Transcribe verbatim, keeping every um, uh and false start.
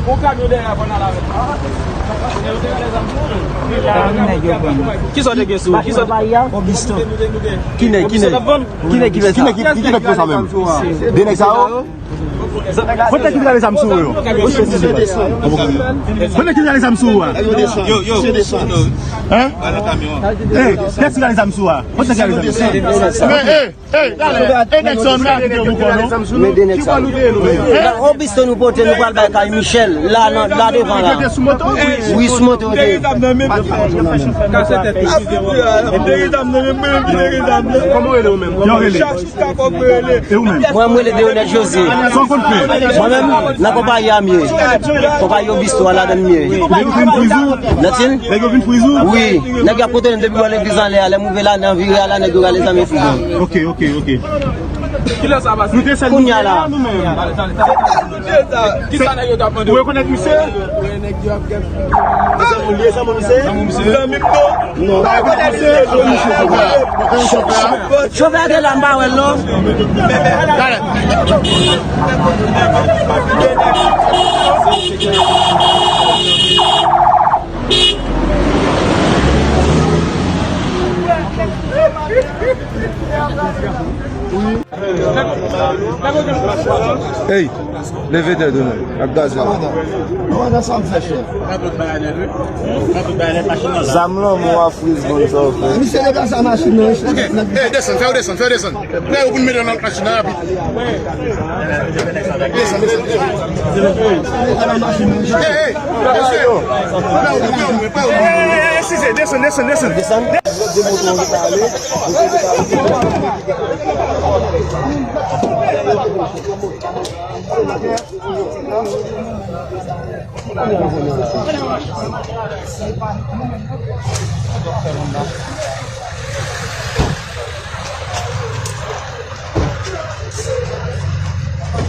Bon kamyon dèyè a konn al avè l. Kisa w te gen sou ou? Kisa? Obisto. Ki nèg, ki nèg? Ki nèg ki fè sa? Ki nèg ki, ki nèg ki fè sa menm? De nèg sa yo? Kote ki vin ale zam sou ou yo? Kote ki vin ale zam sou ou a? Yo, yo. Hein? Hey, kiyès ki vin ale zam sou ou a? Kote ki vin ale zam sou ou? Men, hey, hey, talè, hey, nèg sa yo, nou pa kite yo pou kò nou. Men de nèg sa yo. Obisto nou pote, nou pral bay kay Michel, la, nan, la devan la. Wi, sou moto yo te ye. Kòman w rele ou menm? Yo rele. E ou menm? Mwen, mwen rele Deonèt José. Sa w konn fè? Mwen menm, nan konpayi a m ye. Konpayi Obisto a, ladan l m ye. Nèg yo vin friz ou? Nèg yo vin friz ou? Wi. Nèg y ap kontwole m depi bò legliz anlè a. Lè m rive la, nan vire a la, nèg yo rale zam yo friz mwen. Ok, ok, ok. Kounye a la. Kisa nèg yo t ap mande w? Ou rekonèt misye? Zanmi w li ye, zanmi w misye? Zanmi m non. Non. Chofè a te la, m pa wè l non. Talè. Ey, leve tèt ou non. Ap gaze. Kòmandan, sa w ap fè, chèf? Zam lanmou a friz moun, sa w fè? Misye deplase machin nan, chèf. Ok. Ey, desann, fè yo desann, fè yo desann. Fè yo pou n mete nan lòt machin nan rapid. Desann, desann, desann. Ey, ey, mesye. Fè yo, fè yo, fè yo, fè yo. Ey, ey, ey, size, desann, desann, desann. Desann.